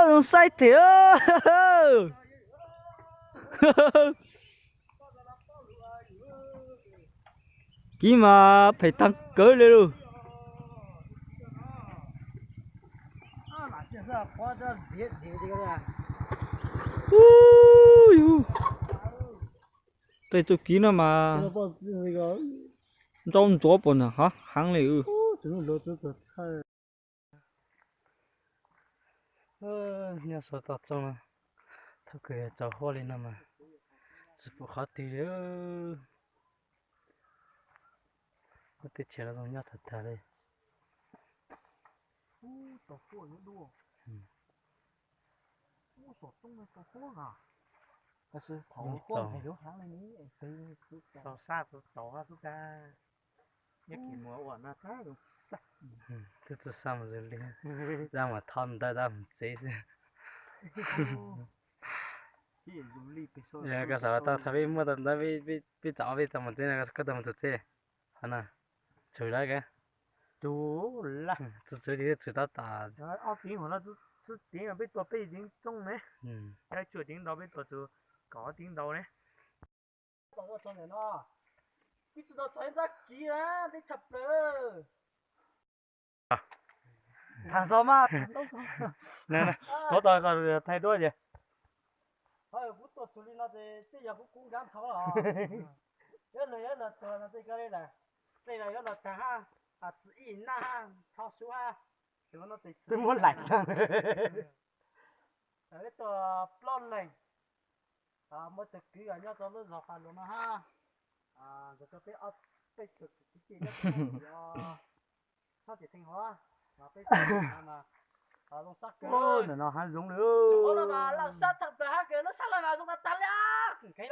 Zoo saib thiab. Kib mas phem tag kawg li lauj. Tej txuj kib no mas ntsaub ntsuav pom nws hav heev li. Nyob saum toj roob no, thaum kawg tsaus huab li no mas tsis pom qhov twg li. Lub teb chaws no zoo nyob tag tag li. Xaus sab tau tau xub kab. Nyob kis muag ua no tag. Twb tsis xav mus zoo li, dab mas thoj ntawd dab mus tsev xwb. Koj xav tau thaum peb muaj tau ntawd, peb txawm ob peb tau mus tsev no, koj tau mus txog tsev, qhov no tshwm lawm. Txwv txwv li txwv tab tom. Ob teev no txwv teev peb tua peb teev rooj ne, yog tsuam teev ntau peb tua txwv kaum ob teev ntau ne. Tib tsis tau txog ib nrab kiv na, teb tshaj plaws. Thaij duab ces. Kuv tuaj txug li no ces tej yog kuv kub nkab nthau los. Yog lawv yuav los tuag no tej koj li lawm, tej los yuav los tag hab, txiv ib naj hab, txhob sub hab, twb muab laim tag. Peb tuaj plaub leeg, muaj tug kwv nyob rau lub zos Fas Luas no hab, nkawd tau peb ob peb tug kwv tij nyob rau no, txhob tsis theej hov, peb tug no zoo sab kawg. Ntawm no hab zoo li, lawv sab tag plaws hab kawg, lub sab lawm mas zoo tag tag li. Tej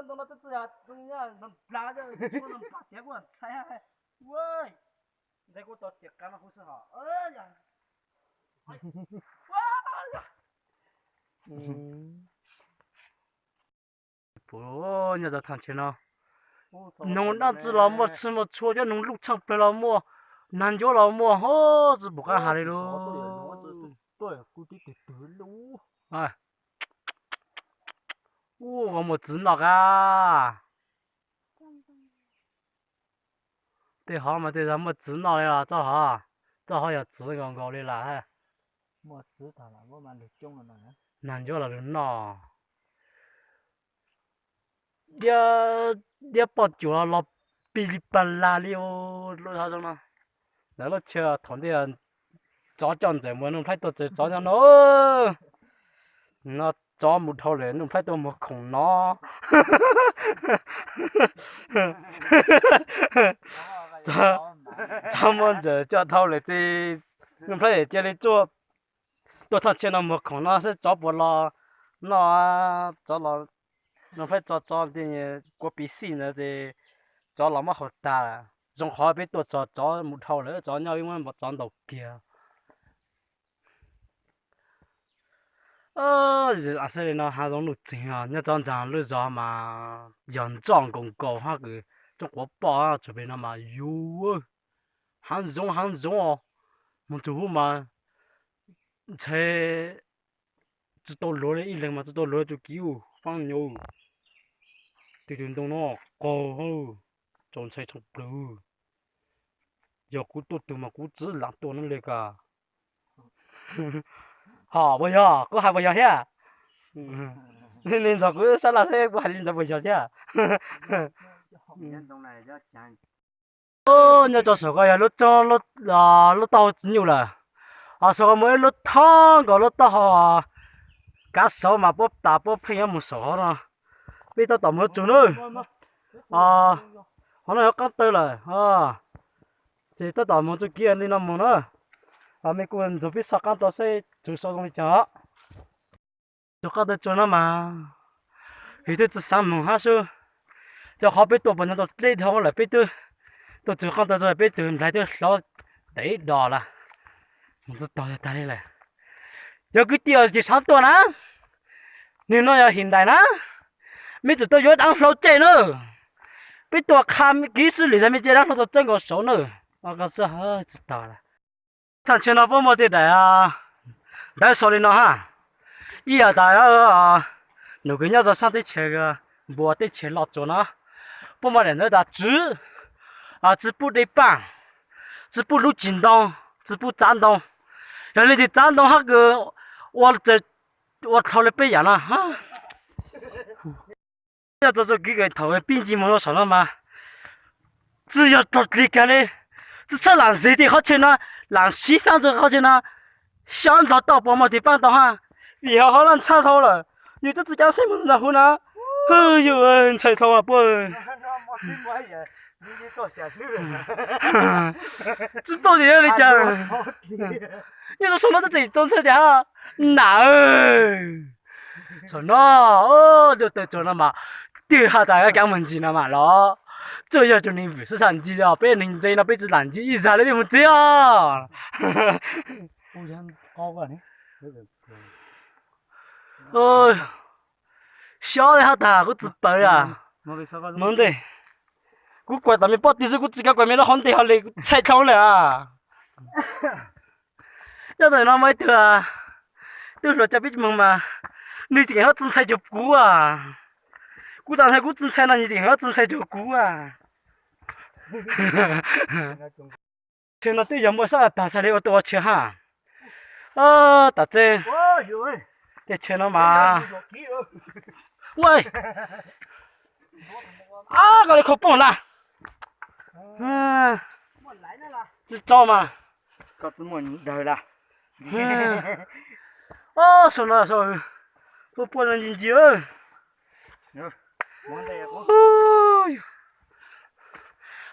ntoo no twb txawj yog zoo nplas, tshuab no nplas tiav kuj ntshai hab. Ntxeev kuj tau tiam qab no huv xwb hos. Puas nyob rau thaj chaw no, noog dab tsi los muaj, txhij muaj txhua, cov noog luj tshaaj plawg los muaj, nag ncuab los muaj, ho tsis pom qab has li lauj. Ub, muaj txiv noj qab. Tej hov mas tej zag muaj txiv noj li los txoj hov, txoj hov yog txiv nkaus nkaus li lawm. Nag ncuab los lug noj. Diab poj cuam los pig li pag lag li lub hov zoo no. Lawv lub chaw thaum ntej tsov coj ntxawm mus, Nuj Nplhaib tuaj txawm tsov nyob no. No tsov mus dhau lawm, Nuj Nplhaib tuaj muag khoom no. Tsov muab ntxawm coj dhau lawm ces Nuj Nplhaib cia li tuaj, tuaj thaj chaw no muag khoom no saib tsov puas los noj. Tsov los, Nuj Nplhaib tso tsov nti kuav piv xij ntawd ces tsov los muab haus tag. Zoo qhov peb tuaj txog tsov mus dhau lawm, tsov nyob peb muab tsov ntaus kiag. Xwb li no hav zoov nuj txeeg os, nyob tsob ntxag lub zos mas yog ntsoj nkaus nkaus hab kws tsob quav poj tsuas pem no mas yuav hav zoov hav zoov os. Moog txug hub mas ntshai tsi tau luag li, ib leeg mas tsi tau luag tug kiv faab nyuv. Tej tug ntoo no qaug, txaus ntshai tshaj plawg. Yog kuv tuaj tug mas kuv tsi laam tuaj no li kag. Ho puas yog? Kuv has puas yog thiab? Nej ntxog kuv sab laj saib kuv has li ntawd puas yog thiab. Nyob rau saum ko yog lub tsob, lub taub hau txiv nyuj lawm. Ho saum ko muaj ib lub thoob nkaus lub taub hau kav saud mas puab tas puab pheej yuav moog saum hov no. Peb tab tom moog tsuag nawb. Hov no yog qaab taw lawm. Ces tab tom moog txuj kev li no moog na. Mej kuj ntxuag peb soj qaab tau saib tsuag sau zoo li cas. Tsuag qaab taw tsuag no mas yus twb tsi xaav moog hab sub. Rau qhov peb tuaj puag ntxov tau dleb dhau lawm, peb twb tuaj tsuag qaab taw tsuag, peb tug nplaig twb hlauv tau ib dos lawm. Moog tsi taug tag li lawm. Cov kwv tij ces xaav tuaj na, nwg no yog him ntais na, mej tseem tuaj yuav daav hlau tseg na. Peb tuaj qha kiv xwb lwm zag me ntsis dab hlau tau txawb nkaus saud na. Tsis tag lawm. Thaum ntshe no puab muaj tej daim ntawv sau li no ha. Ib yam tas num kws nyob rau sab teb chaws npua teb chaws loj tsuas no, puab muaj daim ntawv tas tswv, tsi pub dej paj, tsi pub lub tsis ntoo, tsi pub txav ntoo. Yog leej twg txav ntoo hab kws ua, ua dlhau li peb yam no. Yog txog txoj kev kws thaum pib ncig moog rau saum no mas tsi yog rog dlig kag li, tsi txhawb lam zig tej qhov chaw no, lam sib faab rua qhov chaw no, xyov nrog tau puas muaj tig paab tau hab, vim ho hov laj ntxhab dhau lawm, yus twb tsi kav xeeb moog ntawm huv na, hwj yus ntxhais dhau puab. Tsi paub tias yog li cas, nyob rau saum no twb tseem tau ntxhais tias nam, saum no, luaj taw tsuag no mas, twb has tas kaav moog ntsis no mas los, tsuas yog cov neeg vwm xwb xav ntsis os, peb neeg ntse no peb tsi lam ntsis ib zag li peb moog txiv os. Xyob li hab tas kuv tsi pawv a. Moog ntej, kuv kuam tom me pob tw xwb, kuv tsi kav kuam me lub hauv ntej ho li, ntxhais dhau lawm a. Nyob ntawm no muaj ib tug tub hluas coj peb moog mas, nwg tseem ho tsi ntxhais cuag kuv a. Kuv tas ntxhais kuv tsi ntxhais no nwg tseem ho tsi ntxhais cuag kuv a. Tshee no twb yog muaj sab tag txhaj li ua tuaj ua tshee hab. Tam txej, tej tshee no mas, koj li khaus pooj lawm. Tsi tso mas, koj tsi muaj dawg lawm. Saum no, puab puab no ntsi ntsi.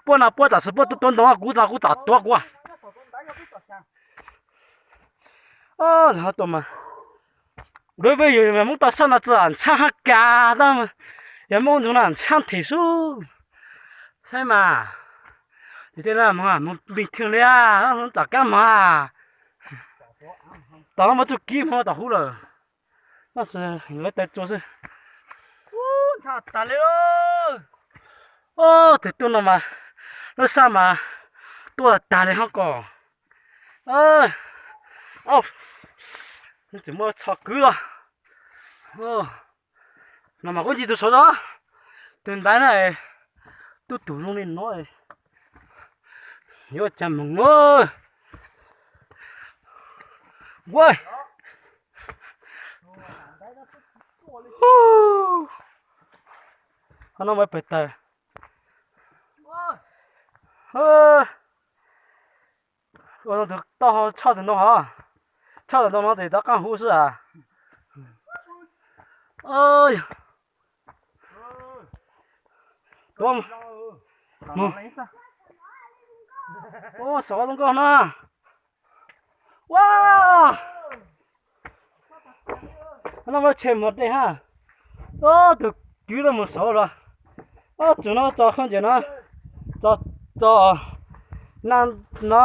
Puab no puab tam sim puab tuav ntoo kuv, kuv txom tuav kuv. Ntawd peb yog Moob toj sab no tsi ntshab hab kas tab, yog Moob ntug no ntshab them sub. Saib mas, tej no moog moog pig theej li, tsom kab moog. Tom no muaj txuj kev moog tom huv lawm. Nyob xwb lawv taw tsua xwb. Ntshab tag li. Tug tuaj no mas, lub sab mas tuaj tag li hab ko. Tseem muaj txhos kwv os. No mas kuv ntsis tug saud os. Tug ntaiv na, tub tug zoo li no, yuav ua cas moog. Ua, no mas pem tawg. Ua no tug toj ho tshaj tug ntoo hov. Tshaj tug ntoo no tes rov qaab huv xwb as. Tuav, saum zoo nkauj no. Ua, no muaj tshee muag dej hab. Ob tug kwv no mus saud los. Ob tug no tso khaub ncaws no, tso, tso na, no,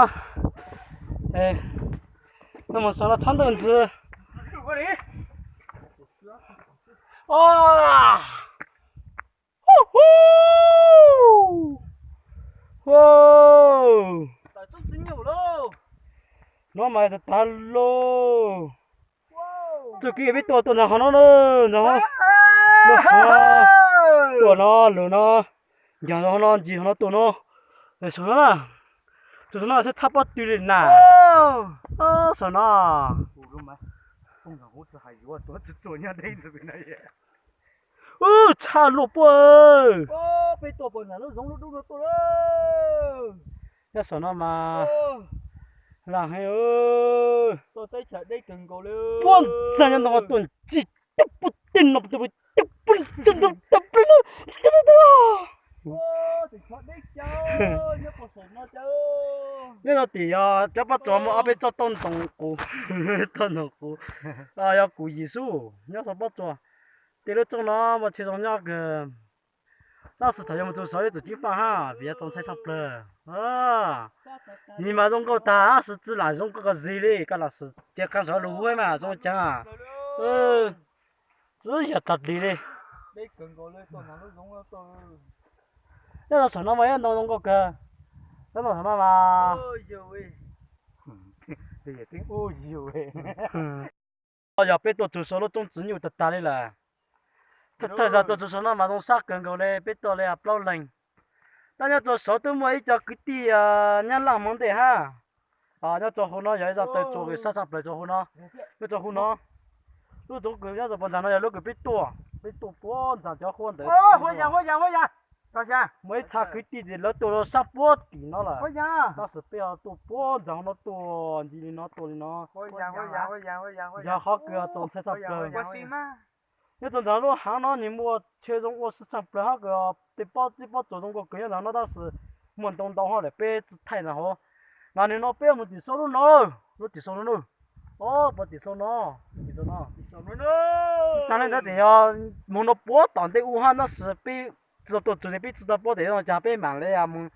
no mus saud no txhob ntuj ntxwg. No mas tag tag lauj. Txuj kev peb tuaj tuaj ntawm qhov no na, ntawm qhov no, tuaj no lug no, ncaag qhov no ntsis qhov no tuaj no, saum no na, saum no thiaj txhaj pob tw li na. Saum no txhaj luaj puab. Nyob saum no mas lag heev. Puab ntxaag nyob ntawm tuaj ntsis coj puab tej no, nyob no tim yog cov pob tsuas muaj ob peb tsob tauj ntoo qus, tauj ntoo qus, yog kuv yim xwb nyob saum pob tsuas. Tej lub tsooj no muaj tshee zoo nyob kawg. Tab sis thaum yuav mus txug saud yuav tsum ceev faj hab vim yuav txaus ntshai tshaj plawg. Nws mas zoo nkauj tag tab sis tsi lam zoo nkauj koj zig li, koj lam sim cia qee saum lug huab mas zoo caag. Tsi yog tag dig li. Nyob rau saum no mas nyob ntoo zoo nkauj kawg. Nyob rau saum no mas yog peb tuaj txug saum lub roob Tswv Nyuj tag tag li lawm. Thawj thawj zaug tuaj txug saum no mas zoo sab kawg nkaus li, peb tuaj li plaub leeg. Tab nyob rau saud twb muaj ib co kwv tij Nyab Laj hmoov ntej hab. Nyob rau hauv no yog ib zaj taw tsuas kws sab tshaj plaws rau hauv no. Nyob rau hauv no, lub roob kws nyob rau puag ntxag no yog lub kws peb tuaj, peb tuaj puag ntxag cov huab ntawd. Muaj ib txha kwv tij ces lawv tuaj rau sab puag tim no lawm, tab sis peb ho tuaj puag ntxag hauv no tuaj ncig li no tuaj li no. Yog qhov kws txaus ntshai tshaj plaws. Nyob rau ntawm lub haav no nws muaj chaw zoo ua si tshaj plaws hab kws tej pob zeb pob tsuas zoo nkauj kawg nyob ntawm no tab sis muaj ntoo ntau hab lawm peb tsi thaij ntawm hauv. Mas nim no peb mus tim saum lub no, lub tim saum no, o, puag tim saum no, tim saum no. Tsis tas li ntawd tseem yog mus no puag tom ntej ub hab tab sis peb tsis tau tuaj txug ces peb tsis tau paub tias zoo li cas peb mam li mus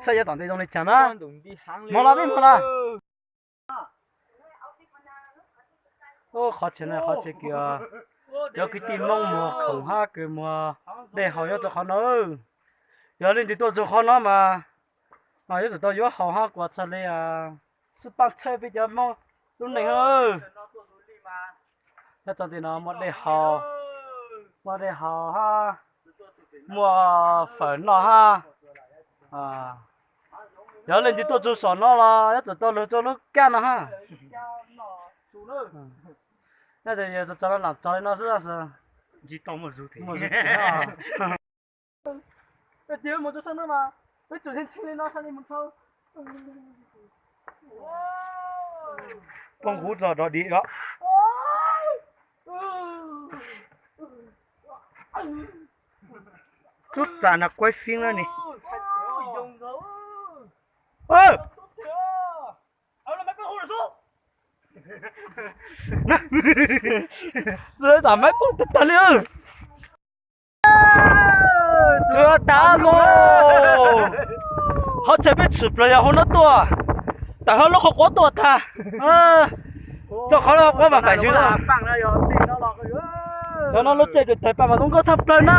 saib yav tom ntej zoo li cas na. Mus los peb mus los. Qhov chaw no qhov chaw kws cov kwv tij Hmoob muag khoom hab kws muag dej haus nyob rau qhov no. Yog leej twg tuaj txug qhov no mas yuav tsum tau yuav haus hab kuas txhaj li xwb paab txhawb peb cov Hmoob lub neej. Nyob rau tim no muaj dej haus, muaj dej haus hab muaj fawm noj hab. Yog leej twg tuaj txug saum no los yuav tsum tau lug rau lub kab no hab. Nyob rau no lam txog li no xwb. Mus rau sab no mas peb tsum ntshee li no txhaj li mus dhau. Poob huv txog dog dig os. Tub txam no kuaib feeb na ni. Txam maib poob tag tag li. Tsuav tas lawm. Qhov chaw peb tshwm plaws yog hauv no tuaj, tawm hauv lub qhov quav tuaj tag. Rau qhov lub qhov quav mas faim xwb. Cov no lub tsev kws tawg paj mas zoo nkauj tshaj plaws na.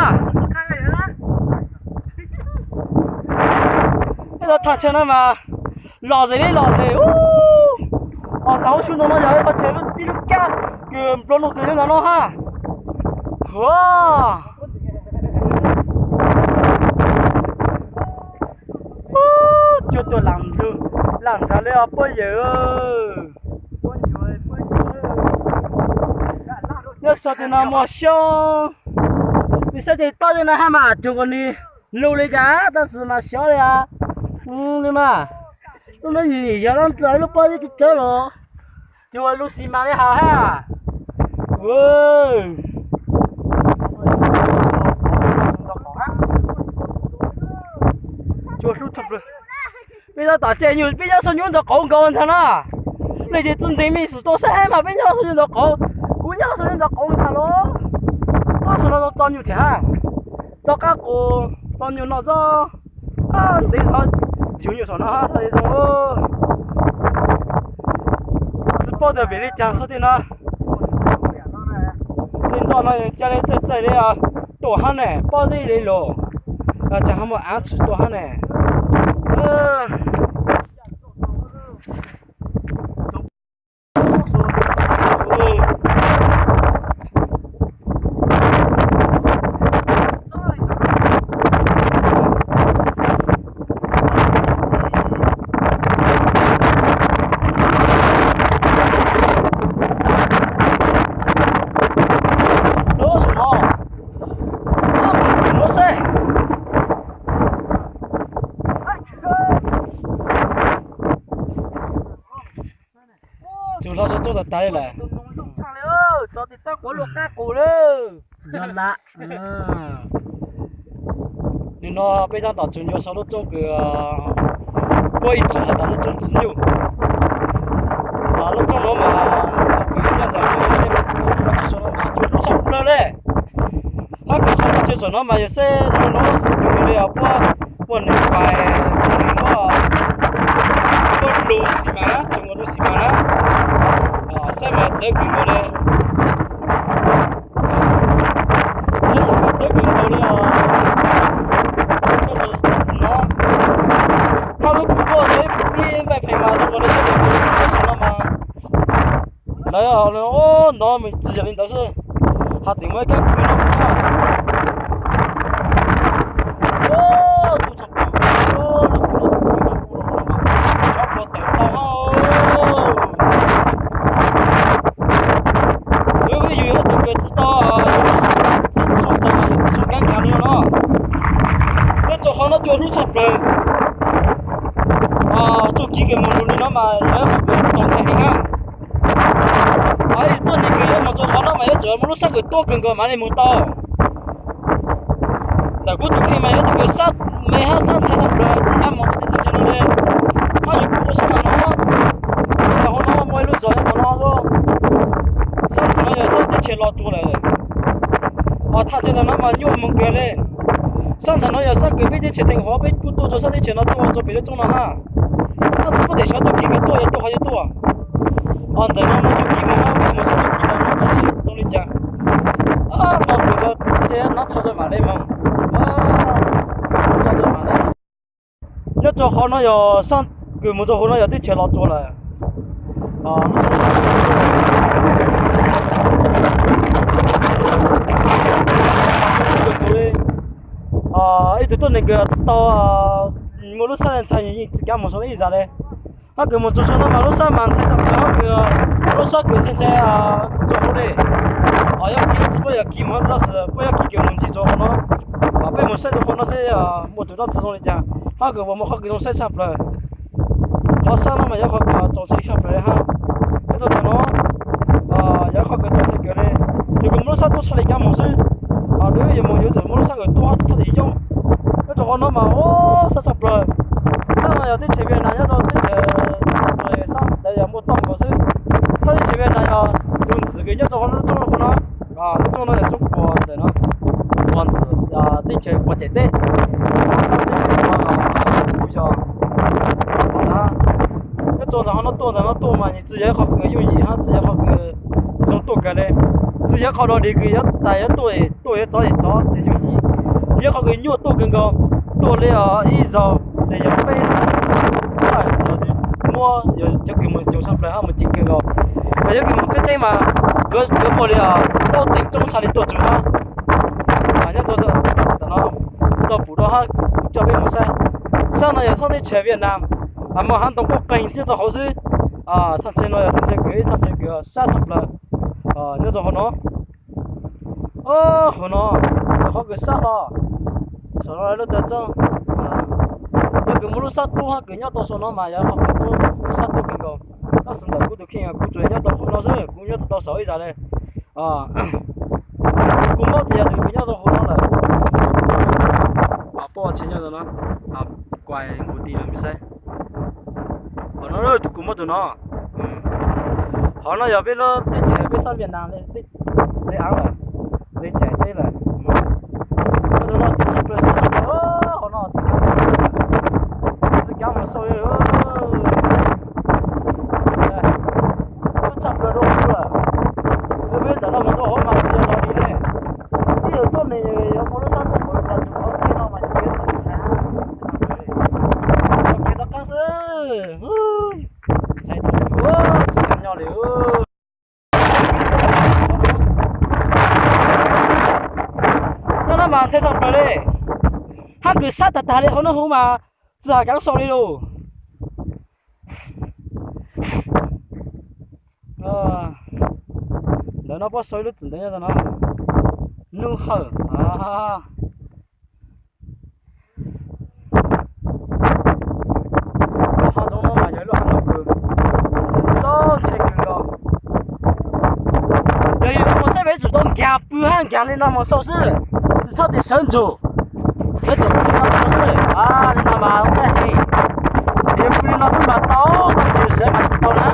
Ib tug thaj chaw no mas lom zem li lom zem. Os, ntxhov hauv xyoo ntawm no yog ib qhov chaw lub tib lub kab kws nplua nuj kws nyob ntawm no hab. Cuag tuaj lam lug lam ntxhov li os puab yawm. Nyob sau tim no muaj xyoob, nws saib tes toj tej no hab mas cuag nkaus nws lug li cas tab sis mas xyov li as. Li mas lub no yog lub ntxa lub pob zeb tsawv los cuag lub xis mas li hab. Cuag hlub tshaj plaws. Peb nyob tom tsev nyuj, peb nyob saum nyuj ntxhov qauv nkaus ntag na. Leej twg tsis ntseeg mej sim tuaj saib mas peb nyob saum nyuj ntxhov qauv. Kuv nyob saum nyuj ntxhov qauv ntag los. Ob saum no txo nyuj thiab hab, txo qab qus, txo nyuj noj zog. Ntev zog yug nyuj saum no hab txo zoo. Tsis paub tias vim li cas sau tej no, tej ntxo no ca li txaij txaij li tuaj hab ne, pob zeb li los, tseem ho muaj av tshwm tuaj hab ne. Tus hlob sab tsuab tas tas li lawm. Yog lawm. Nim no peb tab tom tsuas ncua sau lub roob kws puab ib txwm has tas lub roob Txiv Nyuj. Lub roob nuav mas thaum kws nyob ntawm peb lub teb mas tsis tau tuaj txug sau no mas cuag lub tshaj plawg le. Hab kws qhov chaw saum no mas yog seb zoo no xwb kws li puab muaj nwg pais, muaj, muaj lug xis mas na, tseem muaj lug xis mas na. Saib mas txawv kws nkaus li, txawv kws nkaus li os. Tsis yog li ntawd xwb, hos tseem muaj ib kab no, tus tshaj plaws, tshaj plaws tawm tau. Wb yus yog tus kws tsis tau, tsis tshua tau, tsis tshua kab khav li no. Nyob rau qhov no cua hlub tshaj plaws. Txuj kev kws mus lug li no mas yog qhov kws txaus ntshai heev na. Yus tuaj nim kws yuav mus rau qhov no mas yuav tsum muaj lub sab kws tuaj kawg nkaus mam li mus tau. Ntawm kuv tus kheej mas yog tus kws sab me hab sab ntshai tshaj plaws tsis kam mus tej txheej no li. Hab yus kuj tuaj sab ntawm no, hauv no muaj ib lub zos nyob tom no, sab ntawm no yog sab teb chaws Los Tsuas lawm. Ho thaj chaw ntawm no mas nyuaj moog kawg li. Sab ntawm no yog sab kws peb teb chaws Theej Huav, peb kuj tuaj rau sab teb chaws no tuaj rau pem lub roob no hab. Tab sis puag tim saud txuj kev kws tuaj yog tuaj qhov yuav tuaj. Ho ntawm no muaj txuj kev mus hab, peb mus sab txuj kev ntawm no zoo li cas. Nov kws tau tsev nov txhua txhua mam li moog. Nyob rau qhov no yog sab kws mus rau hauv no yog teb chaws Los Tsuas lawm. Ib tug tuaj nim kws tsis tau muaj lub sab ntshai yeej tsis kam mus saum ib zag li. Hab kws mus rau saum no mas lub sab mas ntshai tshaj plaws, hab kws lub sab kws ntshai ntshai rau hauv li. Yog kis tsis paub yog kis mus hab tsis tau xwb, puab yog kis kws mus ntsis rau qhov no. Peb mus saib rau qhov no seb muaj tus dab tsi zoo li cas, hab kws puas muaj qhov kws zoo saib tshaj plaws. Qhov sab no mas yog qhov kws txaus ntshai tshaj plaws li hab. Nyob rau ntawm no yog qhov kws txaus ntshai kawg li, yog kws muaj lub sab tuaj txhaj li kam mus xwb. Twb yuav mus yuav tsum muaj lub sab kws tuaj hab txhaj li yoob. Nyob rau qhov no mas ua sab tshaj plaws. Sab no yog teb chaws Viaj Nam nyob rau teb chaws, sab ntawd yog muaj toj nkaus xwb. Sab teb chaws Viaj Nam yog tus ntxim kws nyob rau qhov lub roob qhov no. Lub roob no yog roob puag ntawm no, puag ntxim teb chaws puag cem teb. Sab teb chaws no kuj yog nyob rau ntawm qhov no tuaj ntawm no tuaj mas tsis yog ib qhov kws yooj yim hab tsis yog qhov kws zoo tuaj kawg li. Tsis yog qhov dog dig kws yuav tais yuav tuaj, tuaj yuav tsov es tsov ces yooj yim. Yog qhov kws nyuaj tuaj kawg nkaus, tuaj li ib zaug ces yog peb muab yog cov kws mus xyoo tshaj plaws hab mus ceev kawg nkaus. Yog kws mus tseeb tseeb mas yuav muaj li plaub teev roob txhaj li tuaj txug hab. Nyob rau ntawm no tsis tau pum dua hab, kuv coj peb mus saib. Sab no yog sab teb chaws Viaj Nam, muaj hav ntoo quaj qeeg nyob rau hauv xwb. Thaj chaw no yog thaj chaw kws, thaj chaw kws sab tshaj plaws nyob rau hauv no. Hauv no yog qhov kws sab los, saum no lub taw txob. Yog kws muaj lub sab tub hab kws nyob tau saum no mas yog qhov kws tub sab tub kawg nkaus. Tab sis ntawm kuv tus kheej kuv tsuas nyob tau hauv no xwb, kuv nyob tsis tau saum ib zag li. Kuv mob txiv yog tus kws nyob rau hauv no lawm. Poj tsis nyob rau no, kuv tis lawv mus saib. Hauv no tus kuv mob tus no. Hauv no yog peb lub teb chaws peb sab Viaj Nam li, li av lawm, li caim teb lawm. Nyob rau no tub tshaj plaws, hauv no tsis kav, tsis kav mus sau li. Tub tshaj plaws rau kuv lawm. Peb ntawm no mus rau hauv mas tsis yog dog dig li. Twb yog tuaj nws yuav muaj lub sab tuaj npaum li cas tsum hauv peb no mas yog peb txaus ntshai, ntshai tshaj plaws li. Kev rov qab xwb, ntshai tsis kam nyob li. Nyob no mas ntshai tshaj plaws li. Hab kws sab tag tag li hauv no huv mas tsis kam sau li lauj. Ntawm no puab sau ib lub txim ntawd nyob no, Nub Hawj. Lub hav zoov no mas yog ib lub hav zoov kws txaus ntshai kawg nkaus. Yog yus mus saib peb tsum tau nkag pw hab nkag li no mus sau xwb, tsis txhob tias sawv ntsug. Peb tsum pw li no xwb, li no mas zoo saib heev. Yus pw li no xwb mas tau, tab sis yus sawv mas tsis tau na.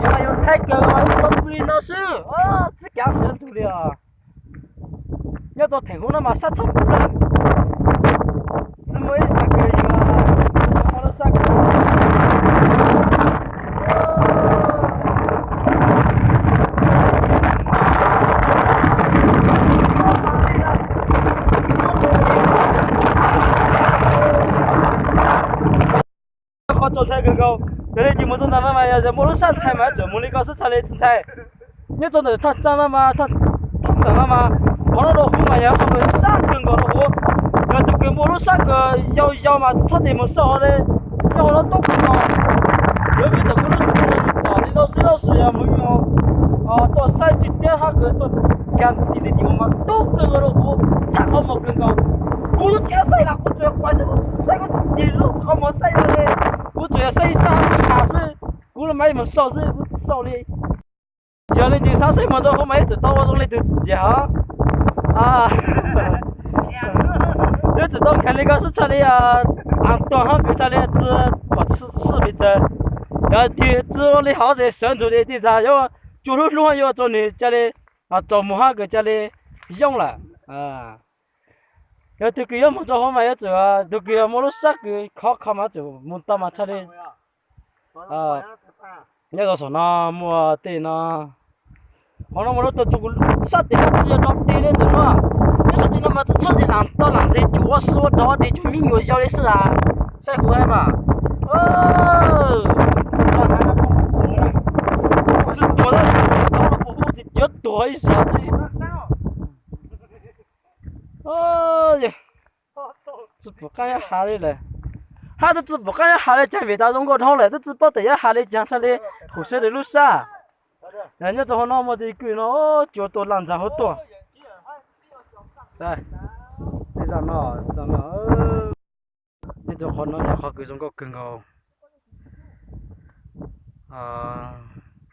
Yus mas yus ntshai kawg mas yus tau pw li no xwb, tsis kav sawv ntsug li os. Nyob rau theem huv no mas sab tshaj plaws, tsis muaj ib zag kws yog muaj lub sab kws. Yog muaj lub sab ntxhais mas tseem mus li ko xwb txhaj li txiv ntxhais. Nyob rau ntawm thaj tsam no mas, thaj tsam no mas, qhov no rau huv mas yog qhov sab kawg nkaus rau huv. Yog tus kws muaj lub sab kawg yau yau mas txhob tes mus saib li. Nyob hauv no tub kawg nkaus. Yuav vim ntawm kuv lub sab kawg tsom li loj xwb loj sis yog mus tuaj saib tsis tiab hab kawg tuaj kag tim li tim mus mas tub kawg nkaus rau huv, txhaj qhov muag kawg nkaus. Kuv tsis saib los kuv tsuas yog kuv saib, kuv tsis tig lub qhov muag saib li. Kuv tsuas yog saib ib sab hab ib tas xwb, kuv los mas mus saib xwb, kuv tsis saib li. Yog li ntawd xav saib mus rau huv mas ib txwm tau ua zoo li tus ntiag hov. Ib txwm tau kheev li ko xwb txhaj li, a, tuag hab kws txhaj li tsi pom sij pes tsawg. Yog tig tsi li hov ces sawv ntsug ces tij zag yuav cua hlub hlub yuav rau nws ca li tsaus mus hab kws ca li yooj lawm. Yog tug kws yuav mus rau huv mas yuav tsum, tug kws yog muaj lub sab kws khov kho mas yuav tsum mus tau mas txhaj li. Nyob rau saum no muaj tej no, qhov no muaj lub tuaj tso kuv sab tes hab tsi yog rov teg li ntawm no. Nyob sab tes no mas txhob txhob tsis lam tau lam ntxeg cuag ua si ua dog ua dig cuag me nyuam yaus li xwb as. Saib huv mas, tsis tuag tab sis tau los puas hu ces yuav tuag ib zag xwb. Tsi pum qab nyob has li lawm. Hab twb tsi pum qab nyob has li caag vim tas zoo nkauj dhau lawm twb tsi paub tias yuav has li caag txhaj li hum sab tes lub sab. Nyob rau hauv no muaj tus kws no, cua tuaj laj ntxag huv tuaj. Nyob rau qhov no yog qhov kws zoo nkauj kawg nkaus.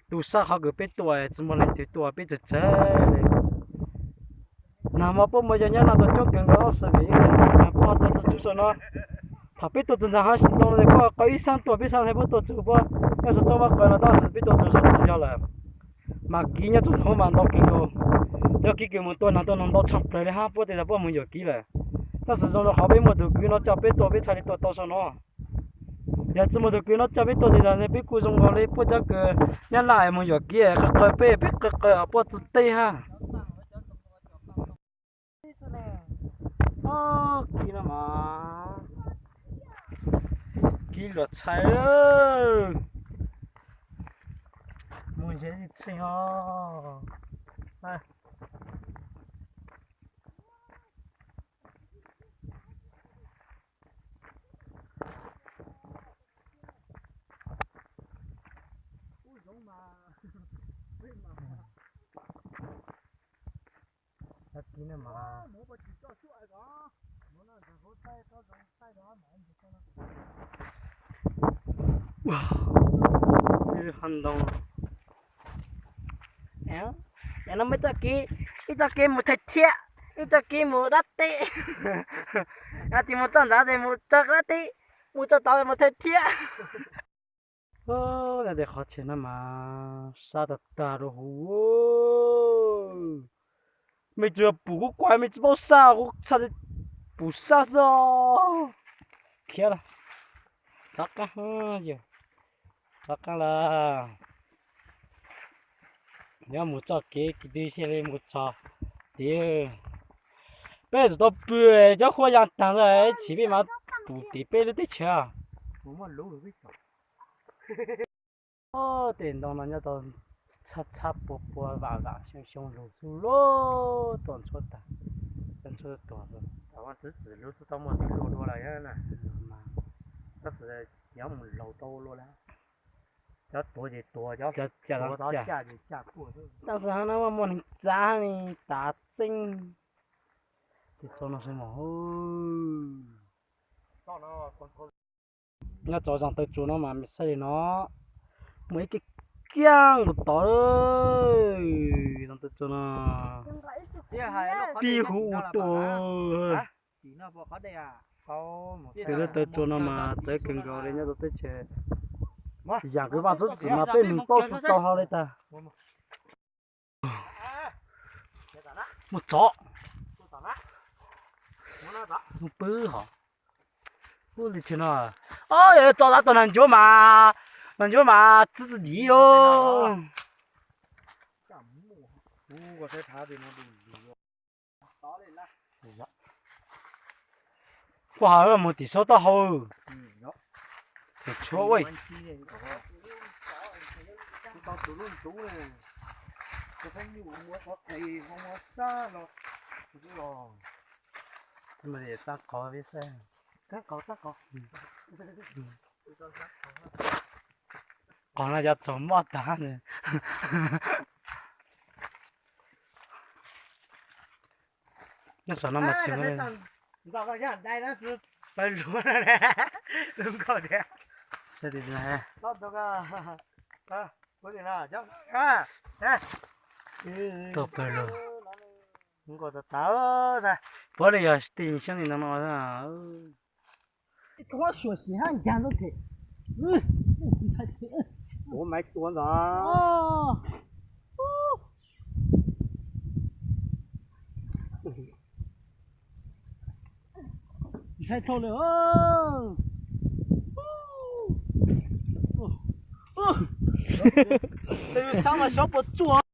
Tu sab qhov kws peb tuaj tsi muaj leej twg tuaj peb tsawg tsawg li. Nag hmo puab muaj yog nyob no tau coob kawg nkaus ob sab vim ib txhia puab tuaj txug saum no. Thaum peb tuaj txug ntawm hab ntoo no puab qw ib sab tuaj peb sab puab tuaj txug puab nyob saum txoob muab qw no tab sis peb tuaj txug saum tsis yog lawm. Mas kiv nyob txug thaum mas ntau kawg nkaus. Cov kiv kws mus tua nag tua noog ntau tshaj plaws li hab puab tes tas puab mus yuam kiv lawm. Tab sis zoo rau qhov peb muaj tus kwv no coj peb tuaj peb txhaj li tuaj tau saum no. Yog tsi muaj tus kwv no coj peb tuaj tes tas peb kuj zoo nkaus li puab cov kws nyob laj mus yuam kiv qw qw peb peb qw qw puab tsi teb hab. Kiv no mas kiv luam txhais. Mus ntshe tsis txheej os. Ntoo no muaj ib txoj kev, ib txoj kev mus Thaib thiab, ib txoj kev mus dab teb. Yog tias mus txoj ntawd ces mus rau dab teb, mus txoj tod mus Thaib thiab. Tes qhov chaw no mas sab tag tag rau huv. Mej tsuas pum kuv kuaj mej tsis paub sab kuv txhaj pum sab xwb. Khiav lawm. Rov qab, rov qab lawm. Nyob mus txoj kev kwv tij thiaj li mus txog tid. Peb tseem tau pw cov huab ya tag ntawd chim peb mas pum tim peb lub teb chaws. Tej ntoo no nyob tau txhab txhab pua pua vam vam xyoo xyoo lug xwb lauj, tuaj ntxhuab tag, tuaj ntxhuab tuag. Txiv txwm lub xub tau muaj tib lub dua lawm, tab sis yuav mus laus tau lawm. Cov tuag ces tuag, cov tuag tau caj ces caj tuaj. Tab sis hab no muaj neeg txav ne tas txeeb. Tes tso no saib mas. Nyob rau zog taw tsua no mas mej saib li no, muaj ib kiag kiag nkaus tod. Zog taw tsua no pib huv ua tuaj. Tes zog taw tsua no mas txawv kawg nkaus li nyob rau teb chaws. Yam kwv vaj txwv txim mas peb neeg paub tsis tau hlo li tag. Mus txov, mus pw hov. Ub, li tshis no, o, yog txov tau nag ncuav mas, nag ncuav mas txwv txwv dim lauj. Kuj ha mus tim saum taub hau, tus tshuab ua. Tus lub ntxuv ne, tus peb nyuj ua muab tov qis, ua muab xab los, los. Txaj qov peb xab. Txaj qov, txaj qov. Qov no cov txaus mob tag. Nyob saum no mas tseem nkaus yog dai no tsis pawg lug, lub nkauj tias. Tau pawg lug. Puav leej yog tij xyoob li no no. Suam sim hab ncaag ntxuav them. Ua maiv tua ntxov. Ntshai dhau lawm. Tej yus xav mas xyov puas tsuaj.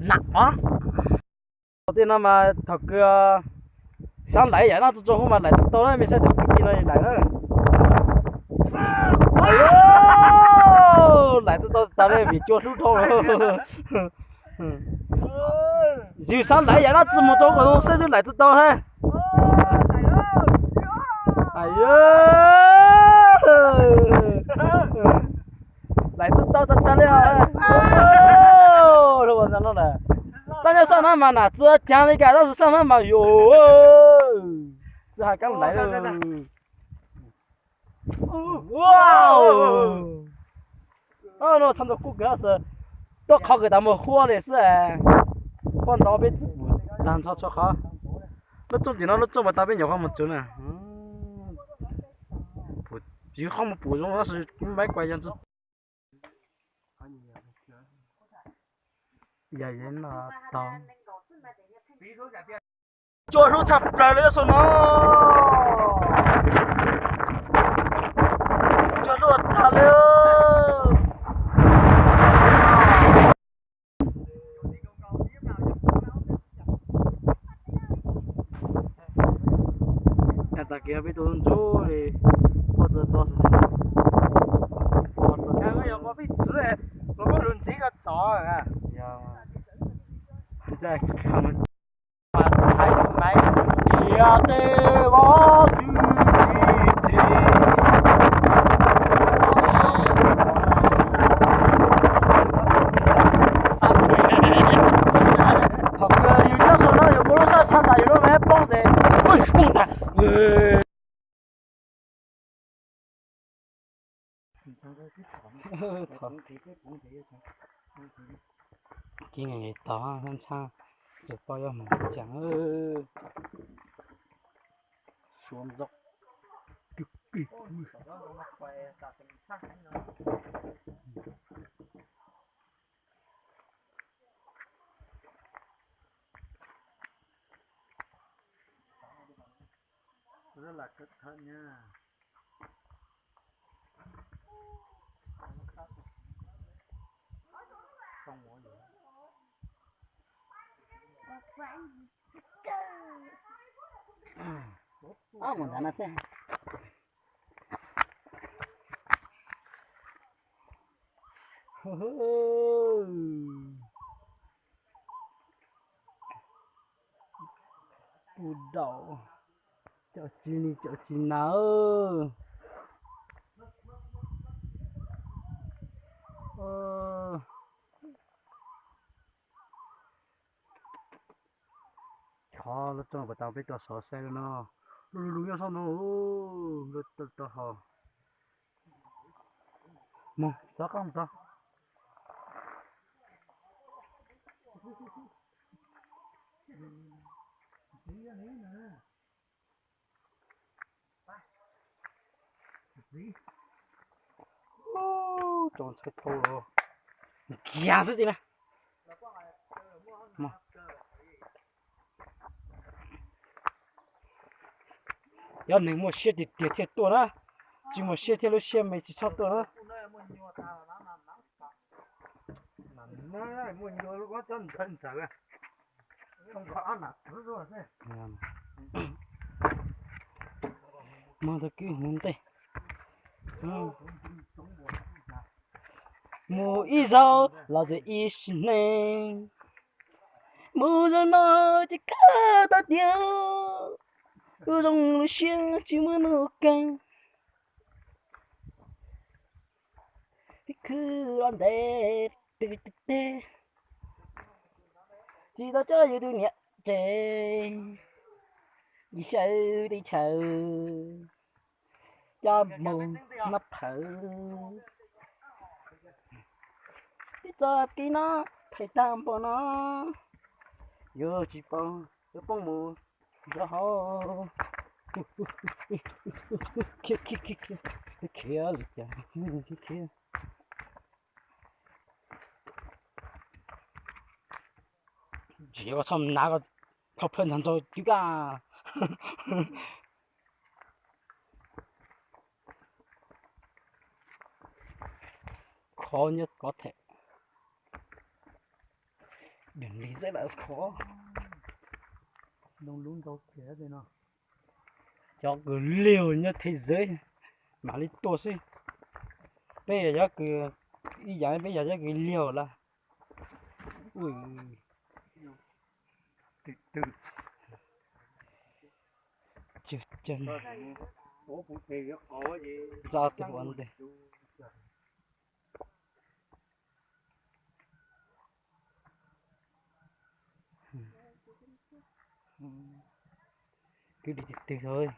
Nam os. Tej no mas thaum kws xav laim yam no txog txog hub mas laim tsis tau na, mej saib tus kwv tij no laim na. Laim tsis tau tas li vim cua hlub dhau. Yus xav laim yam no txog mus rau qhov no seb twb laim tsis tau thiab. Laim tsis tau tas tas li. Tab nyob sab no mas nam txwv caag li cas tab sis sab no mas yus tsis has kaab laim. Txhaj ntau kub kawg tab sis tuaj qhov kws tas mus huab li xwb. Huab ntau peb tsi pum tag nrho txhua qhov. Lub rooj tim no lub rooj puas tau peb nyuam qhuav mus txug na. Yus qhov mus pum zoo tab sis maiv kuas yog ntsis. Yog yog no tau. Cua hlub tshaj plaws li saum no. Cua hlub tag li. Tag kis peb tuaj ntsuj li, quaj txog tod. Yog peb txwv, los muab lus ntxiv ko txov. Tias tej vov tswv tsis tseg. Thaum kws yus nyob saum no yus muaj lub sab sab tas yus lub me poob tes poob tag. Kib nkees tau ntshab tsis paub yuav mus caag. Mus ntawd no xwb. Pu daum, caum tsis ni caum tsis na. Qhov lub rooj puas tau peb tuaj sov saib lub no, lub lub lub nyob sab no, lub tau hau. Mus txog qab mus txog. Tsoom ntxhais thaum kiag xwb tiag na. Cov neeg muaj siab tiag tiag thiaj tuaj na, tsis muaj siab thiab lub siab me tsis txhob tuaj na. Muaj tag kib hmoov ntej. Mus ib zaug los txog ib sim neej. Mus zaum no ces kawg tau tiag. Ua zoo lub siab tsis muaj nuj kawg. Ib khwv los ntev twg twg teg, tsis tau coj yus tus niam tsev, yus xyaw teb chaws coj mus noj phawv. Ib txoj kev no phem tag npaum no, yuav tsis paub yuav poob mus nrov hauv. Khiav khiav khiav khiav khiav li cas khiav khiav. Tsis yog koj txhob nav, koj plhaw ntag ntxaug cwb kab. Khov nyob kov them, deg li zeb lam khov. Loo lub ntau tiag no. Cov kws liag nyob thib zeb mam li tuaj xwb. Peb yog cov kws ib yam, peb yog cov kws liag lawm. Ua, ntxo tus ua ntej. Kwv dim tig tig thaum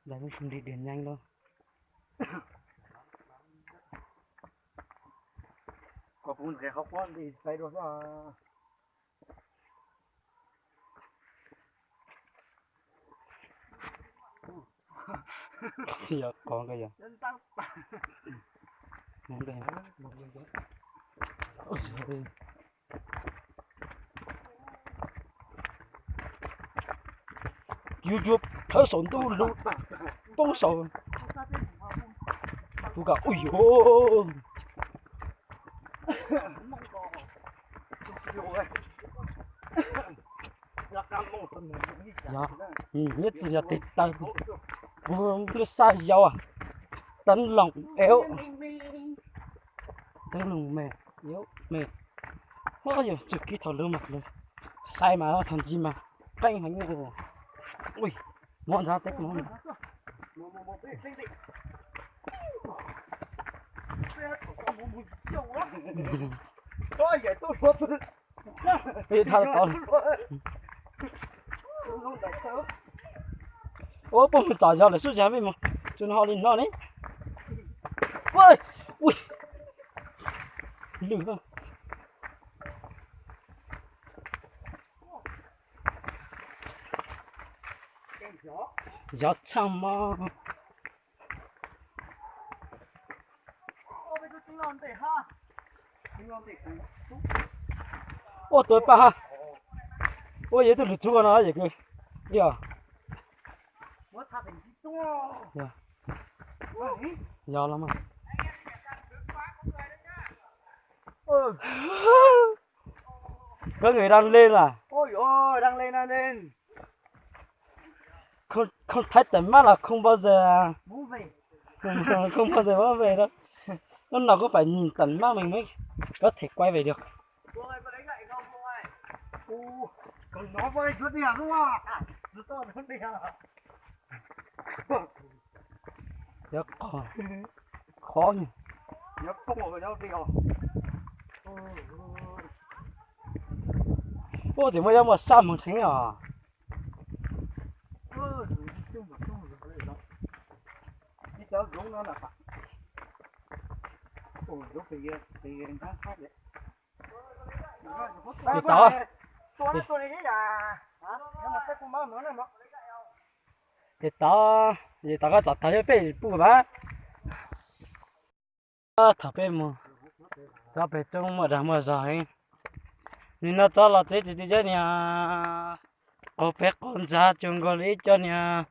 ntawd lub sib nrig diag nyeeb lawm. Koj puv nqes qhov pob nti xaiv dua xwb. Yog qhov ko yog. Yus yuav plhawv saum ntuj lug poob saum. Tus kam, ui yuav. Yog, nyiaj txiag yog tes taw, kuv lub sab yau, teb loos ev, teb loos me, ev me. Yog txuj kev thaum lawv mas lawv sai mas thaum ntsis mas qeeb heev. Ui, muab ntxhab teb muab. Ua poj mus txog yog lawm xub zag peb mus, tsuas no ho li no ne. Ui, lwj. Yog tshaj mog. Ua tus paj ha. Ua yog tus lwm txuv no yog kws, yog. Yog los mas. Có người đang lên à? Không, không thấy tận mắt là không bao giờ, không bao giờ mới về đâu. Lúc nào cũng phải nhìn tận mắt mình mới có thể quay về được. Ua, koj nov poj ib suab diag xwb mas. Cov qhov, qhov nyob poob cov diag. Ua tseem muaj yog muaj sab moog theeb os. Ces tod, ces tod, ces tod koj txav tawv peb pum mas. Thaum peb mus txog pem roob muaj dag muaj zog heev. Nim no txog los tsev tsis ti zeb niag qaug peb qaug ntxag cuag nkaus li ib co niag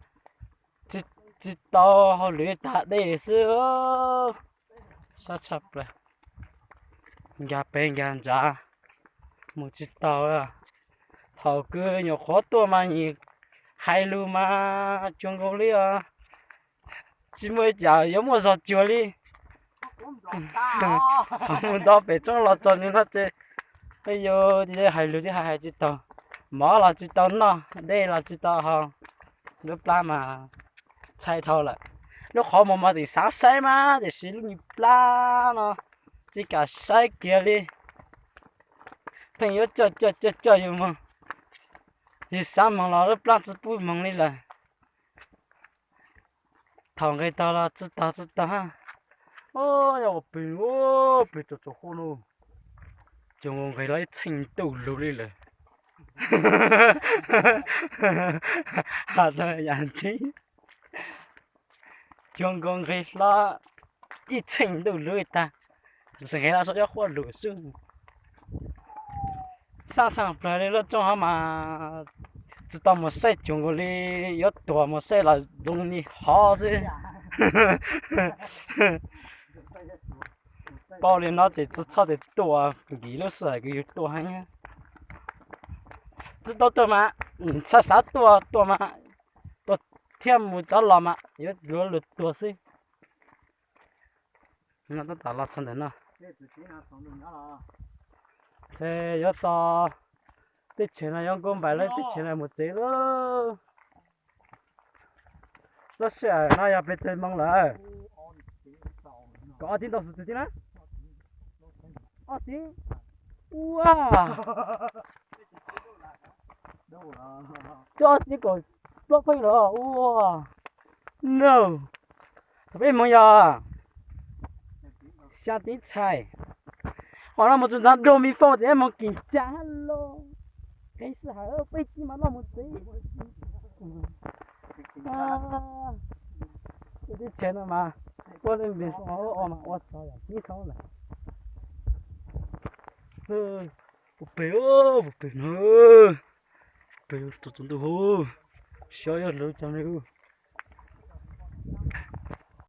tsis tau hauj lwm tag dej xwb. Sab tshaj plaws. Nkag pem nkag ntsav, mus tsis taus. Thaum kws nyuam qhuav tuaj mas nyias hais lus mas cuag nkaus li os, tsis muaj ib yam yuav muaj zog cuag li. Thaum mus nto pem roob los txog nws no ces, yus hais lus thiab hais tsis taus, mov los tsis tau noj, dej los tsis tau haus, lub plab mas ntxhai dhau lawm. Lub qhov muag mas tseem xav saib mas tiam sis lub me plab no tsis kam saib kiag li. Pheej yuav coj coj coj coj yus mus, yus xav moog los lub plab tsis pub moog li lawm. Thaum nqis tau los tsis tau tsis tau hab. Yog ua pem, pem tsaus tsaus huab no, cuag nkaus nqis los ib txheej ntuj lug li lawm. Has tau yam ntsib, cuag nkaus nqis hlo ib txheej ntuj lug li tag, nqis los saum yuav huab lug xwb. Sab tshaj plawg li lub rooj hov mas tsis tau mus saib cuag nkaus li, yuav tuag mus saib los zoo li hov xwb. Paub li no ces tsis txhob tias tuaj, nkim lub sij hawm kws yus tuaj heev. Tsis tau tuaj mas, xav xav tuaj tuaj mas, tuaj thiab mus cov los mas yuav luag lug tuag xwb. No tab tom los txog ntawm no, ces yuav txog teb chaws no, yuav nkaum npaim lawv teb chaws no mus tsev lawm. Lub sij hawm no yog pes tsawg moos lawm? Kaum ob teev tau xwm txwv thiab na. Ob teev. Ua, coj ob teev kaum plaub pheej lawm ua. No, thaum peb moog yog xya teev txhais. Qhov no mus txug ntxov dua mi fooj ces moog kim cas hab los. Qee sij hawm peb tsis mas noj mus tsev. Teb chaws no mas ua le npe o mas ua txog yam tib thaub lawm. Ua pem, ua pem no, pem txog tus ntug hu, xyov yog lawv cov ne.